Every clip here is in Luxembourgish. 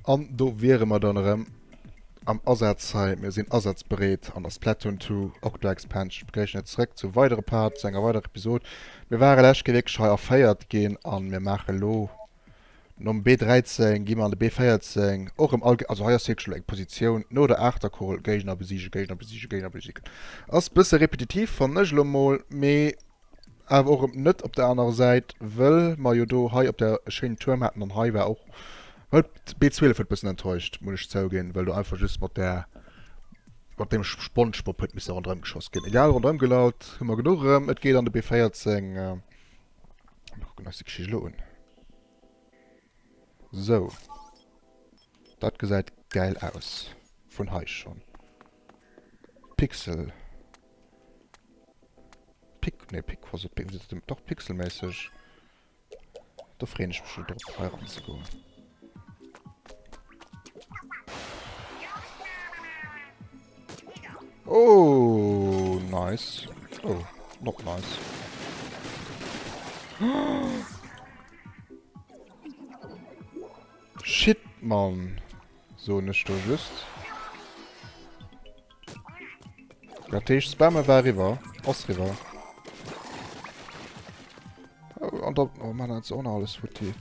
An do wiere mer dann erëm am Asaz hei. Mir sinn asazbereet an der Splatoon 2 Octo Expansion. Ech begréissen iech zréck zu weidere Part, zu enger weiderer Episod. Mir ware lescht Kéier wierklech hei erféiert ginn an mir maache lo nom B13 gi mer an de B14 och erëm all, also hei ass wierklech elo eng Positioun no der Aachterkugel, Géigner besiegen, Géigner besiegen, Géigner besiegen. Ass bësse repetitiv fannen ech elo mol, mee awer och erëm net op der anerer Säit, wëll mer jo do hei op der e schéinen Tuerm haten an hei war och, huet B12 huet bëssen enttäuscht, muss ech zouginn, well do einfach just mat där, mat deem Spongebob huet misse ronderëm geschoss ginn. Egal, ronderëm gelaut hu mer genuch erëm, et geet an de B14. Mir kucken eis déi Geschicht elo un. Sou, dat gesäit gäil aus vun hei schonn. Pixel. Pick, nee, Pick, was Pick, doch pixelmäßig. Da freuen ich mich schon drauf, hei ranzugoen. Oh, nice. Oh, not nice. Shit, Mann. Soen ech do just. Dat heescht, Spamme war riwwer. Ass riwwer. Oh, an da... Oh Mann, dat ass och nach alles futti.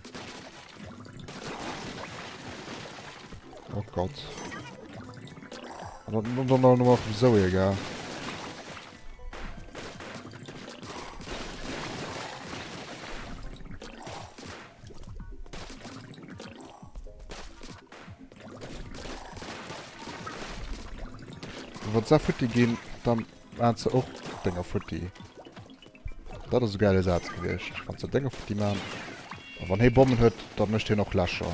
Oh Gott. An dann, dann, dann nach so egal. Wann se futti ginn, dann maan se och Dénger futti. Dat ass e geile Saz gewiescht. Wann se Dénger futti maan, a wann hee Bommen huet, dann mécht hien och Lächer.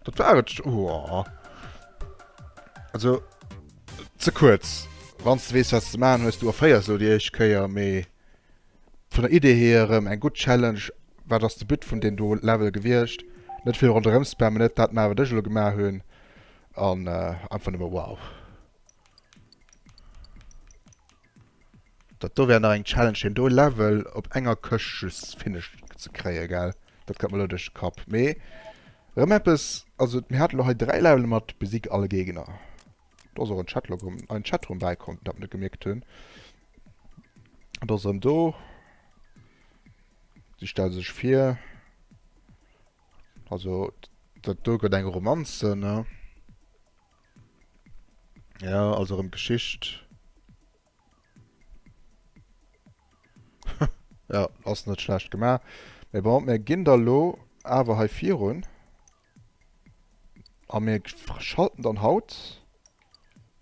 Dat war et. Uah. Also, ze kuerz. Wann s de weess, wat s de maachen hues, du erféiers elo déi éischt Kéier, mee Vun der Idee hier erëm eng gutt Challenge. Wat ass de But vun deem do Level gewiescht? Net vill ronderëm spammen, net dat maachen wat ech elo gemaach hunn an einfach nëmme wow. Dat do wär nach eng Challenge deen do Level op enger Këscht just finished ze kréien, gell? Dat kënnt mer elo duerch de Kapp. Mee erëm eppes, also mir hate lo hei 3 Levele mat besieg alle Gegner. Do ass och en Chatlog, en Chatroom bäikomm, dat mer net gemierkt hunn. Et ass erëm do. Si stelle sech vir. Also, dat do gëtt eng Romanze, ne? Ja, also erëm Geschicht. Ja, ass net schlecht gemaach. Mee bon, mir ginn da lo awer hei virun. A mir schalten dann haut,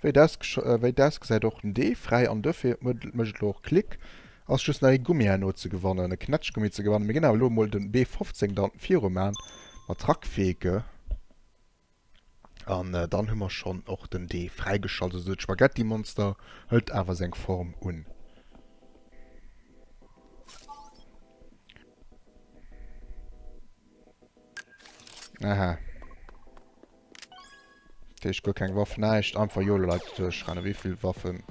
wéi et ausgesäit, och den D fräi an duerfir mécht et elo och Klick. Ass just nach ee Gummi herno ze gewannen, e Knätschgummi ze gewannen. Mir ginn awer elo emol den B15 dann viru man mat Rackfeke an dann hu mer schonn och den D fräigeschalt. Also de Spaghetti-Monster hëlt awer seng Form un. Aha. Dat heescht guer keng Waff, näischt. Einfach YOLO Leit duerchrennen. Wéi vill Waffen?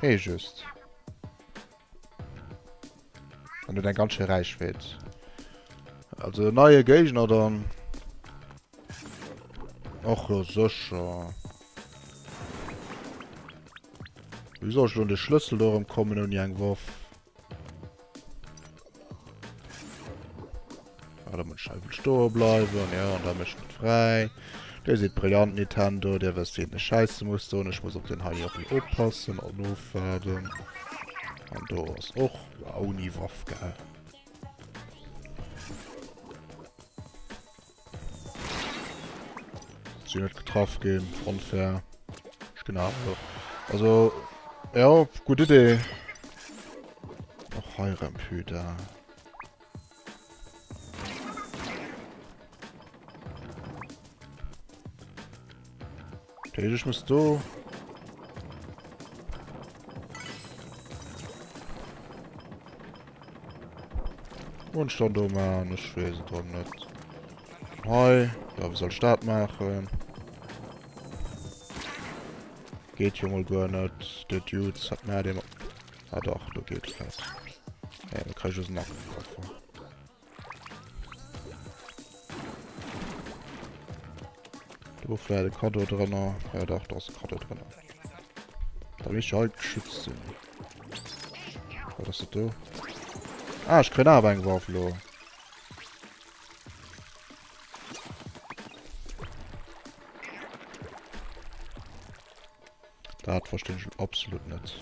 Ee just. An huet eng ganz schéi Räichweet. Also neie Géigner dann. Och jo sécher. Wéi soll ech lo un de Schlëssel do erëm kommen ouni eng Waff? Ah, da muss ich einfach stoe bleiwen. Ja, und da mécht et fräi. Dir sidd brillant, Nintendo. Dir wësst, wéi een schäisse muss do. Ech muss op den hei och oppassen an ofwaarden. An do ass och ouni Waff, gell. Sinn net getraff ginn. Onfair. Ech ginn awer. Also, ja, gutt Idee. Och hei rem Püda. Okay, ich muss do. Und stand do man, ich weiß es doch nicht. Hei, ja, wie soll ich das machen? Geht jo mal gar nicht. Der Dude hat mehr dem. Ah doch, do geht es. Ja, da kann ich aus dem Nacken getroffen. Do vläit e Kaddo drënner. Ja dach, do ass e Kaddo drënner. Da misst jo hei geschützt sinn. Wat ass dat do? Ah, ech kréien awer eng Waff elo. Dat verstinn ech absolut net.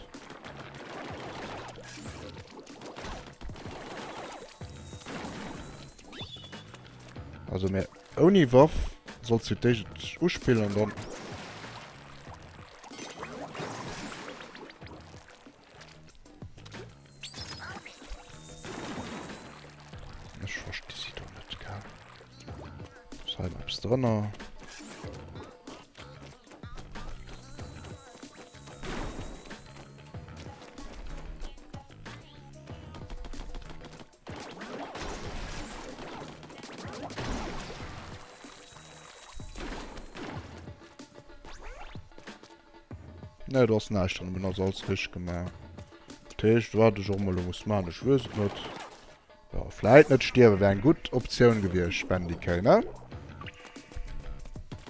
Also mir ouni Waff sollst du d'éischt uspillen an dann Ech versti si do net, gell. Ass hei nach eppes drënner? Ne, do ass näischt dran, bin also alles richtig gemaach. Dat heescht, wat ech och mol elo muss maachen, ech weess et net. Ja, vläit net stierwe wär eng gutt Optioun gewiescht, Bandicay, ne?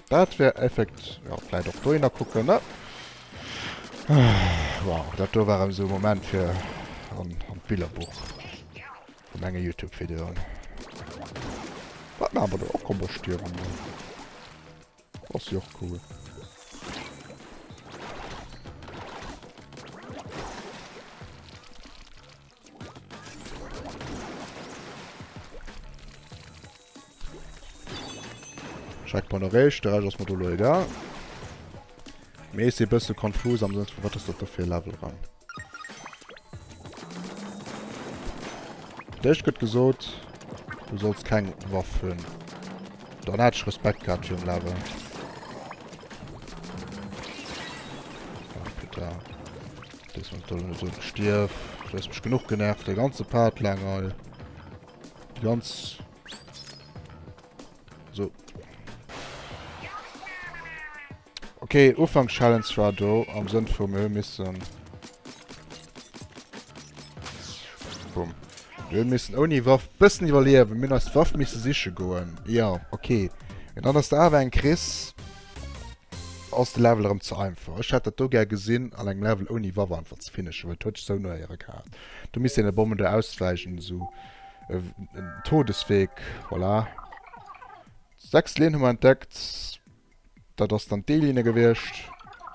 Dat wär effekt... Ja, vläit och dohinner kucken, ne? Wow, dat do war erëm esou e Moment fir an, an d'Billerbuch vu menge YouTube-Videoen. Wat maache mer do? Och komm, mer stierwen mol. Ass jo och cool. Checkpoint erreecht, de Rescht ass mer do lo egal. Mee ech si bësse konfus am Sënn vu wat ass dat do fir e Level ran. D'éischt gëtt gesot, du solls keng Waff hunn. Dann hat ech Respekt gehat virum Level. Ach, putain. Dass man do net so stierf. Du hues mech genuch genervt, de ganze Part lang all. Die ganz... So. Okay, Ufanks-Challenge war do, am Sënn vu mir missen... Boom. Wir missen ouni Waff bëssen iwwerliewen. Mir hunn eis d'Waff misse siche goen. Ja, okay. An dann ass da awer eng Kriss. Ass de Level erëm ze einfach. Ech hätt dat do gär gesinn an engem Level ouni Waff einfach ze finishen, well et huet sech sou no éiere gehat. Du misst deene Bommen do auswäichen, esou en Todesweg, voilà. 6 Leen hu mer entdeckt, dat ass dann d'E-Line gewiescht.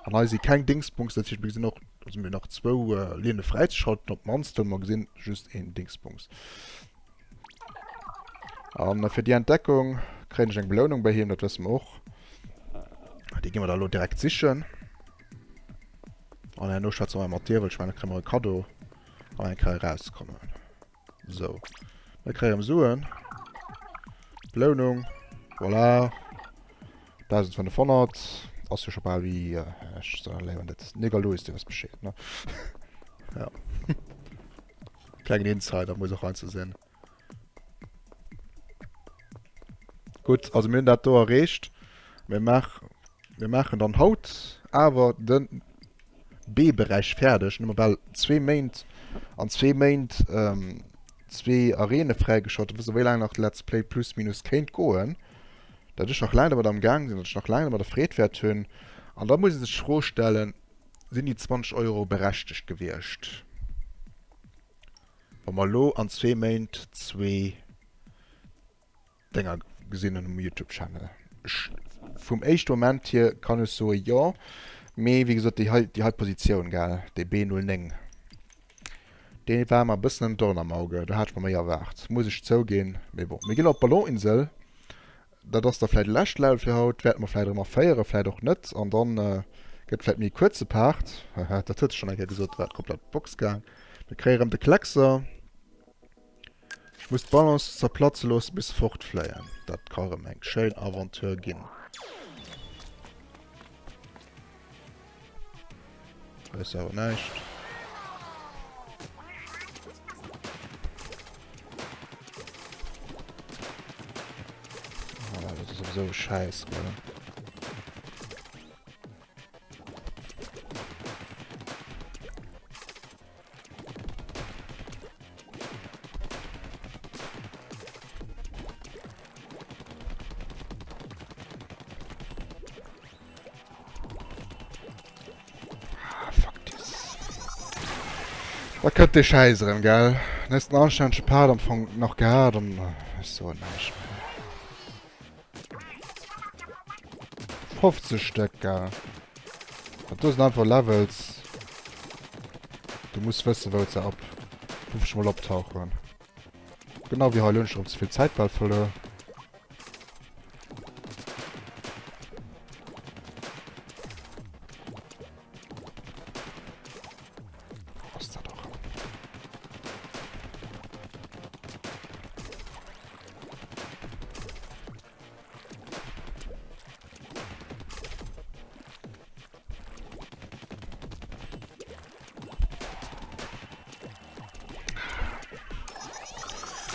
An hei si keng Dingsbums, dat heescht mir gesinn och, also mir hunn nach zwou Linne fräizeschalten op d'mannst, well mer gesinn just een Dingsbums. An fir déi Entdeckung kréien ech eng Belounung bei him, dat wësse mer och. Déi gi mer da lo direkt sichen. An herno schwätze mer mat dir, well ech mengen, da kréie mer e Kaddo an eng Kéier erauskommen. Sou. Mir kréie erëm Suen. Belounung. Voilà. 1500. Ass jo scho bal wéi, ech soen léiwer net. Nigger Louis, dir wësst Bescheed, ne? Ja. Klengen Insider muss och einfach sinn. Gutt, also mir hunn dat do erreecht. Mir maach, mir maachen dann haut awer de B-Beräich fäerdeg. Nun hu mer bal zwee Méint, an zwee Méint ähm, zwee Arene fräigeschalt. Wësse wéi laang nach de Let's Play plus minus kéint goen. Dat ech nach laang domat am Gaang sinn, dat ech nach laang domat Freed wäert hunn. An da muss ee sech d'Fro stellen, Sinn déi 20 Euro berechtegt gewiescht? Wa mer elo an zwee Méint zwee Dénger gesinn hunn um Youtube Channel. Ech, vum éischte Moment hier kann ech soe jo, mee wéi gesot déi hei, déi hei Positioun, gell, dee B09, dee war mer e bëssen en Dorn am Auge, do hat ech mer méi erwaart, muss ech zouginn. Mee bon, mir ginn op d'Balloninsel. Dat ass da vläit de leschte Level fir haut. Wäerte mer vläit erëm aféieren, vläit och net. An dann gëtt vläit méi e kuerze Part. Haha, dat huet se schonn eng Kéier gesot, war komplett d'Box gaang. Mir kréie erëm de Kleckser. Ech muss d'Ballons zerplatze loossen, bis se fortfléien. Dat ka erëm eng schéin Aventure ginn. Hei ass awer näischt. Ah, dat ass awer sou e Schäiss, gell. Da kënnt dee Schäiss erëm, gell? Dann hues de en anstännege Part am Fong nach gehat an ech soen näischt méi. 50 Stéck, gell? Dat do sinn einfach Levels. Du muss wëssen, wou se ab 50 mol optauchen. Genau wéi hei, elo hunn ech erëm ze vill Zäit bal verluer. Ass dat och.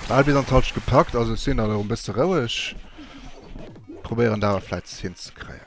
Bal bis an d'Halschent gepackt, also ech sinn da elo e bësse roueg. Probéieren dat awer vläit hinzekréien.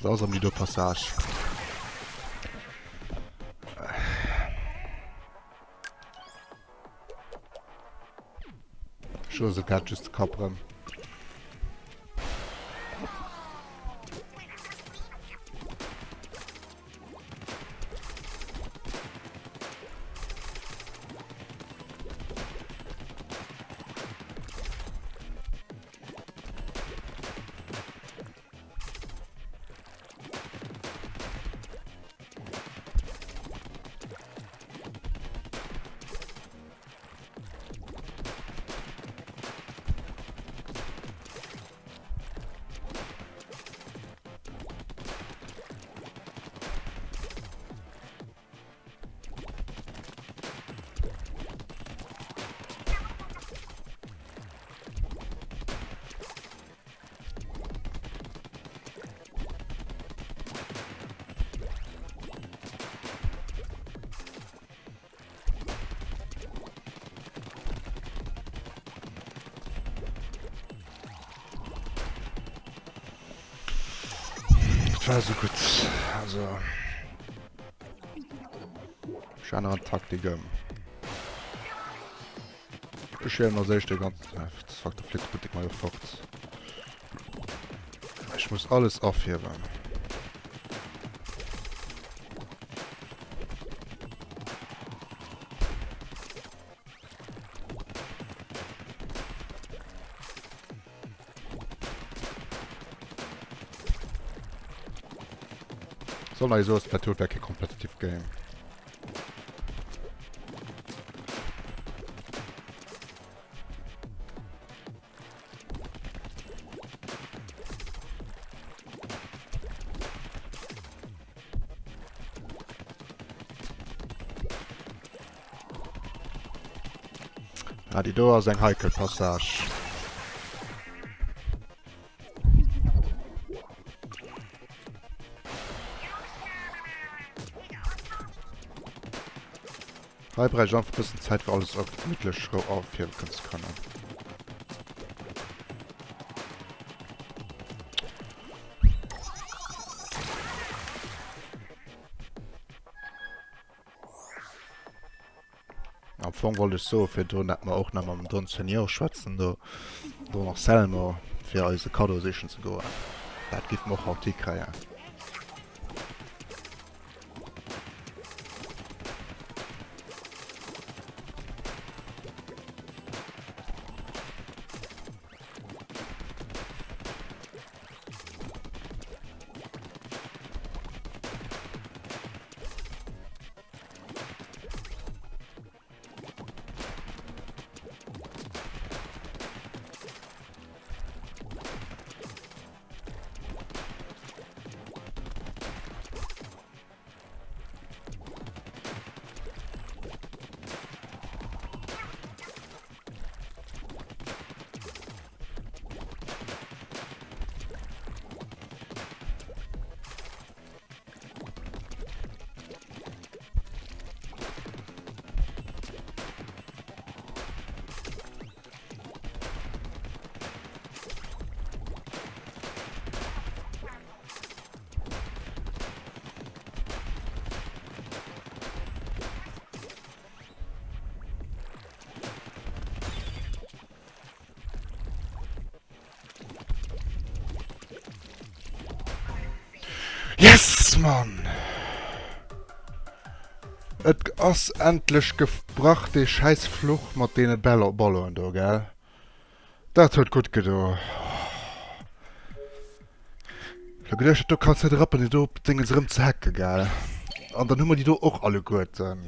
Dat ass am déi do Passage. Ech grad just de Kapp rëm. Dat war esou gutt. Also. Ech änneren d'Taktik ëm. Ech wielen als éischt de ganzen... Ah, fuck, da flitt de Buttek mer jo fort. Ech muss alles afhiewen. Soll nach so Splatoon wär kee competitive Game. Ah, déi do ass eng heikel Passage. Hei brauch ich einfach bëssen Zäit fir alles och gemittlech rou aufhiewen ze kënnen. Am Fong wollt ech soe virdrun, dat mer och nach mam Don Senior schwätzen do, Don Anselmo, fir eis e Kaddo sichen ze goen. Dat géife mer och haut hikréien. Yes, Mann! Et ass endlech gebrach, dee schäiss Fluch mat deene Ballonen do, gell? Dat huet gutt gedo. Lo geduecht, dat do kanns net rappen, déi do op Dingens erëm ze hacken, gell? An dann hu mer déi do och alleguerten.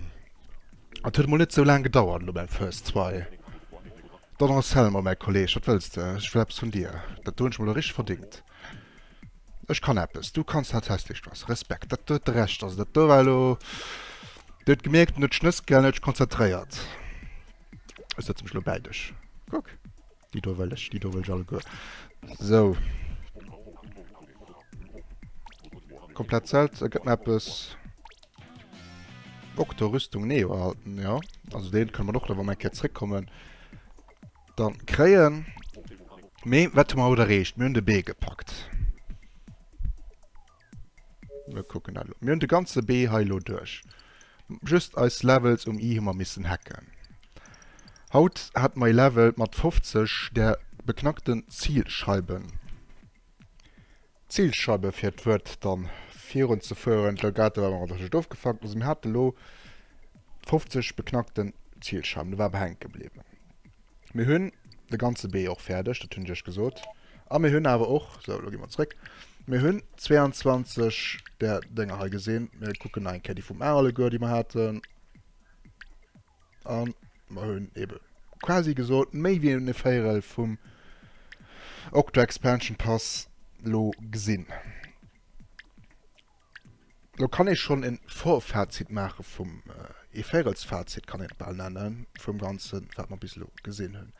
Et huet emol net sou laang gedauert elo beim First Try. Don Anselmo, mäi Kolleg, wat wëlls de? Ech wëll eppes vun dir. Dat do hunn ech mer elo richteg verdingt. Ech kann eppes, du kanns tatsächlich was. Respekt, dat do huet de Recht. Also dat do war elo... Dir hutt gemierkt, en huet Schnëss gehalen, en huet sech konzentréiert. Ech setze mech elo bäi dech. Kuck, déi do wëll ech, déi do wëll ech alleguer. Sou. Komplett Zelt, e gëtt mer eppes. Octo-Rüstung Neo erhalten, ja. Also deen kënne mer och da, wa mer eng Kéier zréckkommen, dann kréien. Mee wat hu mer haut erreecht? Mir hunn de B gepackt. Mir kucken dat elo. Mir hunn de ganze B hei elo duerch. Just eis Levels um I hu mer missen hacken. Haut hat mer e Level mat 50 där beknackten Zielscheiben. Zielscheibe fir d'Wuert dann virun ze fueren. D'Elgato war mer natierlech ofgefank. Also mir hate lo 50 beknackten Zielscheiben. Do war awer hänke bliwwen. Mir hunn de ganze B och fäerdeg, dat hunn ech iech gesot. A mir hunn awer och, sou elo gi mer zréck, mir hunn 22 där Dénger hei gesinn. Mir kucken nach eng Kéier déi vum A alleguer, déi mer haten. An mer hunn ebe quasi gesot méi wéi e Véierel vum Octo Expansion Pass lo gesinn. Lo kann ee schonn e Vorfazit maache vum, ee Véierelsfazit kann een et bal nennen, vum Ganzen, wat mer bis elo gesinn hunn.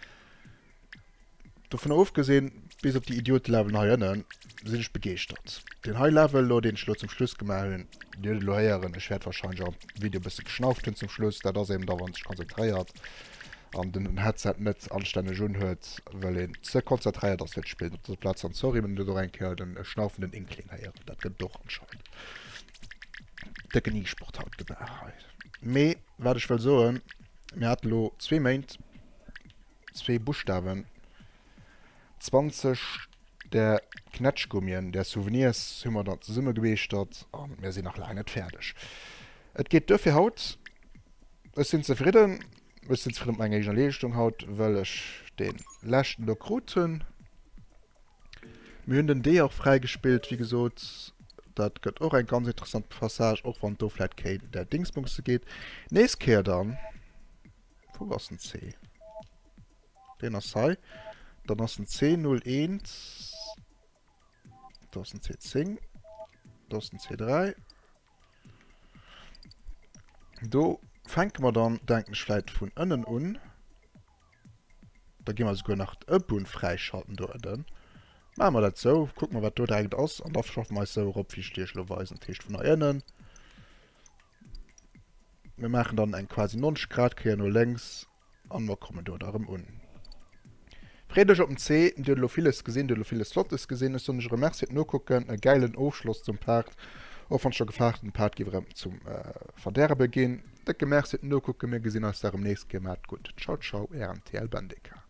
Dovun ofgesinn, bis op déi Idiote-Levelen hei ënnen, sinn ech begeeschtert. Deen hei Level elo, deen ech elo zum Schluss gemaach hunn, Dir hutt et elo héieren, ech wäert wahrscheinlech och am Video e bësse geschnauft hunn zum Schluss, dat ass eben da wann een sech konzentréiert an den Headset net anstänneg unhuet, well een ze konzentréiert ass fir d'Spillen. Op dëser Plaz dann sorry, wann Dir och eng Kéier den schnaufenden Inkling héieren, dat gëtt et och anscheinend. Décken E-Sport haut gemaach hei. Mee wat ech wëll soen, mir hate lo zwee Méint, zwee Buschtawen, 20 där Knätschgummien, där Souvenirs hu mer dann zesummegemeeschtert an mir sinn nach laang net fäerdeg. Et geet duer fir haut. Ech sinn zefridden. Ech sinn zefridden mat menger eegener Leeschtung haut, well ech dee leschten do krut hunn. Mir hunn den D och fräigespillt, wéi gesot. Dat gëtt och eng ganz interessant Passage, och wann et do vläit kéint där Dingsbumse geet. Nächst Kéier dann, wou ass den C? Deen ass hei. Dann ass den C01, do ass den C10, do ass den C3. Do fänke mer dann, denken ech, vläit vun ënnen un. Da gi mer souguer nach d'E-Bunn fräischalten do ënnen. Maache mer dat sou, kucke mer, wat do direkt ass an da schaffe mer eis sou erop, wéi ech et iech elo weisen. Dat heescht vun hei ënnen. Mir maachen dann eng quasi 90 Grad Kéier no lénks An mer kommen do da rëm un. Freet iech op den C. Dir hutt elo villes gesinn, dir hutt elo villes Flottes gesinn. Ech soen iech erëm Merci fir d'Nokucken. E gäilen Ofschloss zum Part. Och wann ech scho gefaart hunn, den Part géif erëm zum Verderbe ginn. Décke Merci fir d'Nokucken. Mir gesinn eis da erëm nächst Kéier. Maacht gutt. Ciao ciao, ären TL Bendeka.